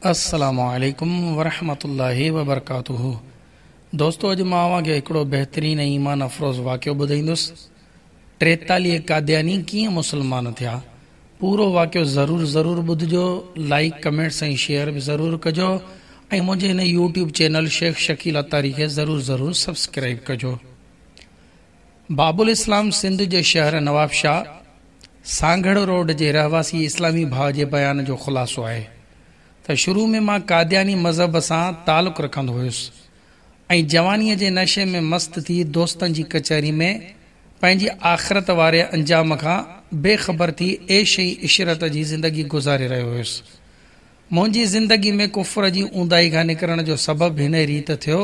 السلام عليڪم ورحمة الله وبرڪاته دوستو اڄ مان اوهان کي هڪڙو بهترين ۽ ايمان افروز واقعو ٻڌائيندس 43 قادياني ڪيئن مسلمان ٿيا پورو واقعو ضرور ضرور ٻڌجو لائيڪ ڪمينٽس ۽ شيئر به ضرور ڪجو ۽ منهنجي هن يوٽيوب چينل شيخ شڪيل عطاري کي ضرور ضرور سبسڪرائيب ڪجو. باب الاسلام سنڌ جي شهر نوابشاهه، سانگهڙ روڊ جي رهواسي اسلامي ڀاء جي بيان جو خلاصو آهي ته شروع ۾ مان قادياني مذهب سان تعلق رکندو هيس ۽ جوانيء جي نشي ۾ مست ٿي دوستن جي ڪچهري ۾ پنهنجي آخرت واري انجام کان بي خبر ٿي عيش ۽ عشرت جي زندگي گذاري رهيو هيس. منهنجي زندگي ۾ ڪفر جي اونداهي کان نڪرڻ جو سبب هن ريت ٿيو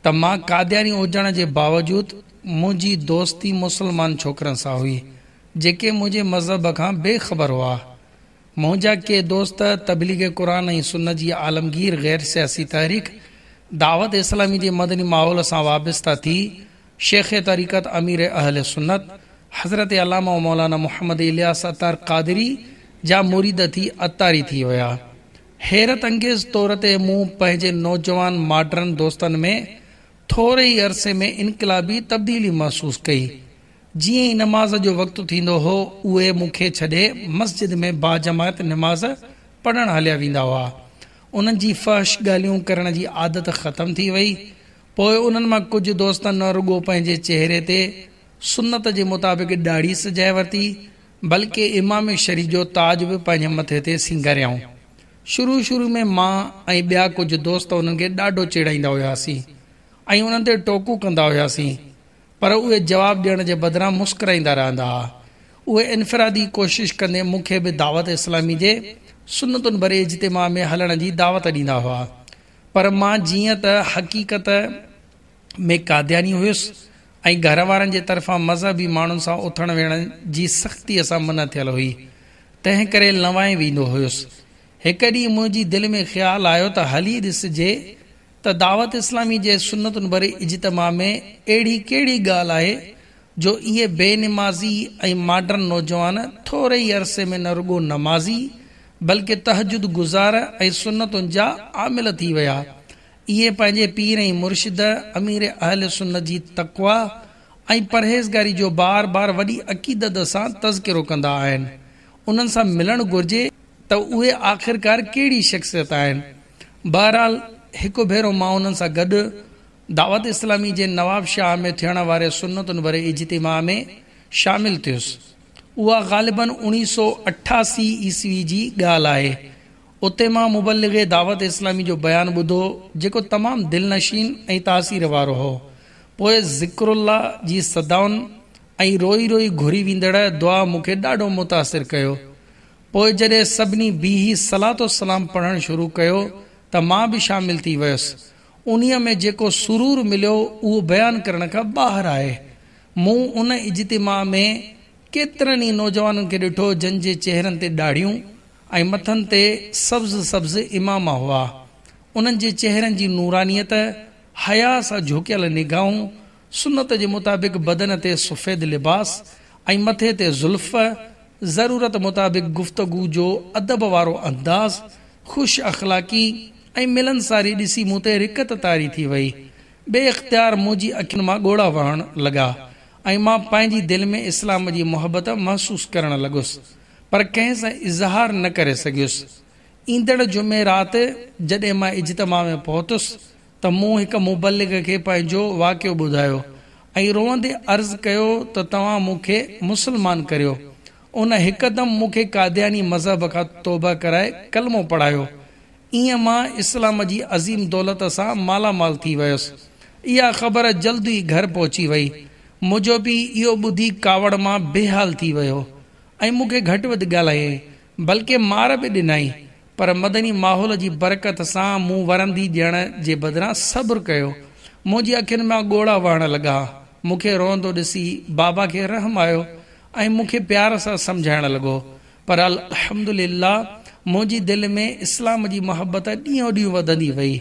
ته مان قادياني هجڻ جي باوجود منهنجي دوستي مسلمان ڇوڪرن سان هئي، جيڪي منهنجي مذهب کان بي خبر هئا. منهنجا ڪي دوست تبليغ قرآن ۽ سنت جي عالمگير غير سياسي تحريڪ دعوت اسلامي جي مدني ماحول سان وابسته ٿي شيخ طريقت امير اهل سنت حضرت علامه مولانا محمد الياس عطار قادري جا مريد ٿي عطاري ٿي ويا. حيرت انگيز طور تي مون پنهنجي نوجوان ماڊرن دوستن ۾ ٿوري ئي عرصي ۾ انقلابي تبديلي محسوس ڪئي. جيئن ئي نماز جو وقت ٿيندو هو، اهي مون کي ڇڏي مسجد ۾ باجماعت نماز پڙهڻ هليا ويندا هئا. انهن جي فحش ڳالهيون ڪرڻ جي عادت ختم ٿي وئي. پوء انهن مان ڪجهه دوستن نه رڳو پنهنجي چهري تي سنت جي مطابق ڏاڙهي سجائي ورتي، بلڪه امام شريف جو تاج به پنهنجي مٿي تي سينگاريائون. شروع شروع ۾ مان ۽ ٻيا ڪجهه دوست انهن کي ڏاڍو چيڙائيندا هياسين ۽ انهن تي ٽوڪون ڪندا هياسين، پر اهي جواب ڏيڻ جي بدران مسڪرائيندا رهندا ها. اهي انفرادي ڪوشش ڪندي مون کي به دعوت اسلامي جي سنتن ڀري اجتماع ۾ هلڻ جي دعوت ڏيندا هئا، پر مان جيئن ته حقيقت ۾ قادياني هيس ۽ گهر وارن جي طرفان مذهبي ماڻهن سان اٿڻ ويهڻ جي سختيء سان منع ٿيل هئي، تنهن ڪري لنوائي ويندو هيس. هڪ ڏينهن منهنجي دل ۾ خيال آيو ته هلي ڏسجي ته دعوت اسلامي جي سنتن ڀري اجتماع ۾ اهڙي ڪهڙي ڳالهه آهي جو اهي بي نمازي ۽ ماڊرن نوجوان ٿوري ئي عرصي ۾ نه رڳو نمازي بلڪه تهجد گذار ۽ سنتن جا عامل ٿي ويا. اهي پنهنجي پير ۽ مرشد امير اهل سنت جي تقويٰ ۽ پرهيزگاري جو بار بار وڏي عقيدت سان تذڪرو ڪندا آهن. انهن سان ملڻ گهرجي ته اهي آخرڪار ڪهڙي شخصيت آهن. بهرحال هڪ ڀيرو مان انهن سان گڏ دعوت اسلامي جي نواب شاهه ۾ ٿيڻ واري سنتن ڀري اجتماع ۾ شامل ٿيس. اها غالباً 1988 عيسوي جي ڳالهه آهي. اتي مان مبلغ دعوت اسلامي جو بيان ٻڌو جيڪو تمام دلنشين ۽ تاثير وارو هو. پوء ذڪر الله جي صدائن ۽ روئي روئي گهري ويندڙ دعا مون کي ڏاڍو متاثر ڪيو. پوء جڏهن سڀني بيهي صلوة والسلام پڙهڻ شروع ڪيو ته مان به شامل ٿي ويس. انهيء ۾ جيڪو سرور مليو اهو بيان ڪرڻ کان ٻاهر آهي. مون ان اجتماع ۾ ڪيترن ئي نوجوانن کي ڏٺو جن جي چهرن تي ڏاڙهيون ۽ مٿن تي سبز سبز عماما هئا. انهن جي چهرن جي نورانيت، حياء سان جهڪيل نگاهون، سنت جي مطابق بدن تي سفيد لباس ۽ مٿي تي زلف، ضرورت مطابق گفتگو جو ادب وارو انداز، خوش اخلاقي ۽ ملنساري ڏسي مون تي رقت طاري ٿي وئي. بي اختيار منهنجي اکين مان ڳوڙها وهڻ لڳا ۽ مان پنهنجي دل ۾ اسلام جي محبت محسوس ڪرڻ لڳس. پر ڪنهن سان اظهار نه ڪري سگهيس. ايندڙ جمعي رات جڏهن مان اجتماع ۾ پهتس ته مون هڪ مبلغ کي پنهنجو واقعو ٻڌايو ۽ روئندي عرض ڪيو ته توهان مون کي مسلمان ڪريو. ان هڪدم مون کي قادياني مذهب کان توبه ڪرائي ڪلمو پڙهايو. ائين مان اسلام جي عظيم دولت سان مالا مال ٿي ويس. اها خبر جلد ئي گهر پهچي وئي. منهنجو پيء اهو ٻڌي ڪاوڙ مان بيحال ٿي ويو ۽ مون کي گهٽ وڌ ڳالهايائين، بلڪه مار به ڏنائين، پر مدني ماحول جي برڪت سان مون ورندي ڏيڻ جي بدران صبر ڪيو. منهنجي اکين مان ڳوڙها وهڻ لڳا. مون کي روئندو ڏسي بابا کي رحم آيو ۽ مون کي پيار سان سمجهائڻ لڳو. پر الحمدلله منهنجي دل ۾ اسلام جي محبت ڏينهون ڏينهن وڌندي وئي.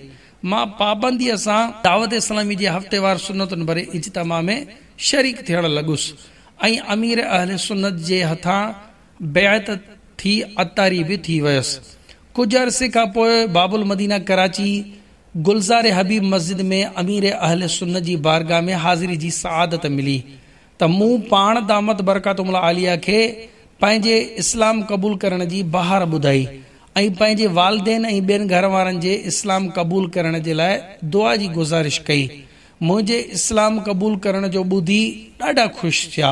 مان پابنديء سان دعوت اسلامي جي هفتيوار سنتن ڀري اجتماع ۾ شريڪ ٿيڻ لڳس ۽ امير اهل سنت جي هٿان بيعت ٿي عطاري به ٿي ويس. ڪجهه عرصي کان پوء باب المدينه ڪراچي گلزار حبيب مسجد ۾ امير اهل سنت جي بارگاهه ۾ حاضري جي سعادت ملي ته مون پاڻ دامت برڪاتهم العاليه کي پنهنجي اسلام قبول ڪرڻ جي بهار ٻڌائي ۽ پنهنجي والدين ۽ ٻين گهر وارن جي اسلام قبول ڪرڻ جي لاء دعا جي گذارش ڪئي. منهنجي اسلام قبول ڪرڻ جو ٻڌي ڏاڍا خوش ٿيا.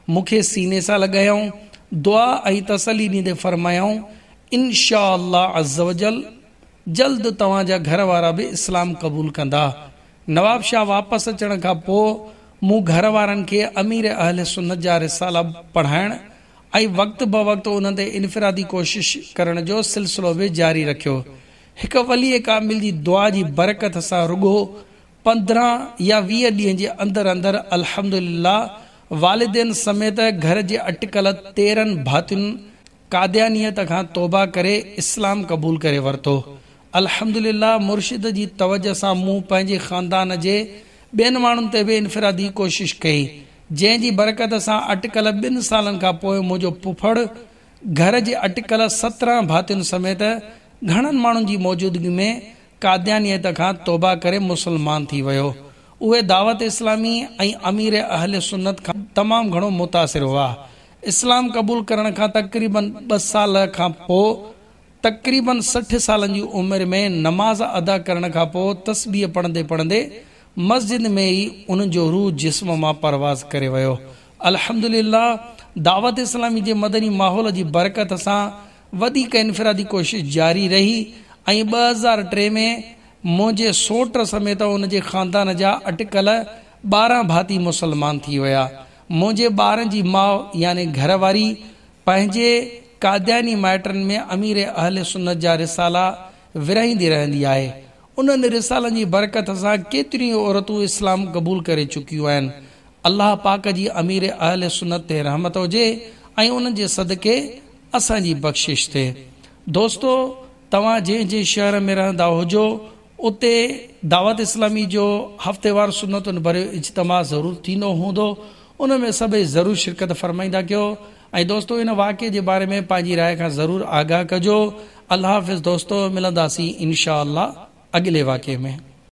مون کي سيني سان لڳايائون، دعا ۽ تسلي ڏيندي فرمايائون، ان شاء الله عزوجل جلد توهان جا گهر وارا به اسلام قبول ڪندا. نوابشاهه واپس اچڻ کان پوء مون گهر وارن کي امير اهل سنت جا رسالا پڙهائڻ ۽ وقت بوقت انهن تي انفرادي ڪوشش ڪرڻ جو سلسلو به جاري رکيو. هڪ ولي ڪامل جي دعا جي برڪت سان رڳو 15 يا 20 ڏينهن جي اندر اندر الحمدلله والدين سميت گهر جي اٽڪل 13 ڀاتين قاديانيت کان توبه ڪري اسلام قبول ڪري ورتو. الحمدلله مرشد جي توجه سان مون پنهنجي خاندان جي ٻين ماڻهن تي به انفرادي ڪوشش ڪئي جنهن جي برڪت سان اٽڪل ٻن سالن کان پوء منهنجو پڦڙ گهر جي اٽڪل 17 ڀاتين سميت گهڻن ماڻهن جي موجودگي ۾ قاديانيت کان توبه ڪري مسلمان ٿي ويو. اهي دعوت اسلامي ۽ امير اهل سنت کان تمام گهڻو متاثر هئا. اسلام قبول ڪرڻ کان تقريباً ٻه سال کان پوء تقريباً 60 سالن جي عمر ۾ نماز ادا ڪرڻ کان پوء تسبيح پڙهندي پڙهندي مسجد ۾ ئي انهن جو روح جسم مان پرواز ڪري ويو. الحمدلله دعوت اسلامي جي مدني ماحول جي برڪت سان وڌيڪ انفرادي ڪوشش جاري رهي ۽ 2003 ۾ منهنجي سوٽ سميت ان جي خاندان جا اٽڪل 12 ڀاتي مسلمان ٿي ويا. منهنجي ٻارن جي ماء يعني گهر واري پنهنجي قادياني مائٽن ۾ امير اهل سنت جا رسالا ورهائيندي رهندي آهي. انهن رسالن جي برڪت سان ڪيتريون ئي عورتون اسلام قبول ڪري چڪيون آهن. الله پاڪ جي امير اهل سنت تي رحمت هجي ۽ انهن جي صدقي اسان جي بخشش ٿئي. دوستو توهان جنهن جنهن شهر ۾ رهندا هجو اتي دعوت اسلامي جو هفتيوار سنتن ڀريو اجتماع ضرور ٿيندو هوندو ان ۾ سڀئي ضرور شرڪت فرمائيندا ڪيو ۽ دوستو ان واقعي جي باري ۾ پنهنجي راء کان ضرور آگاهه ڪجو الله حافظ دوستو ملنداسين انشاء الله اڳلي واقعي ۾.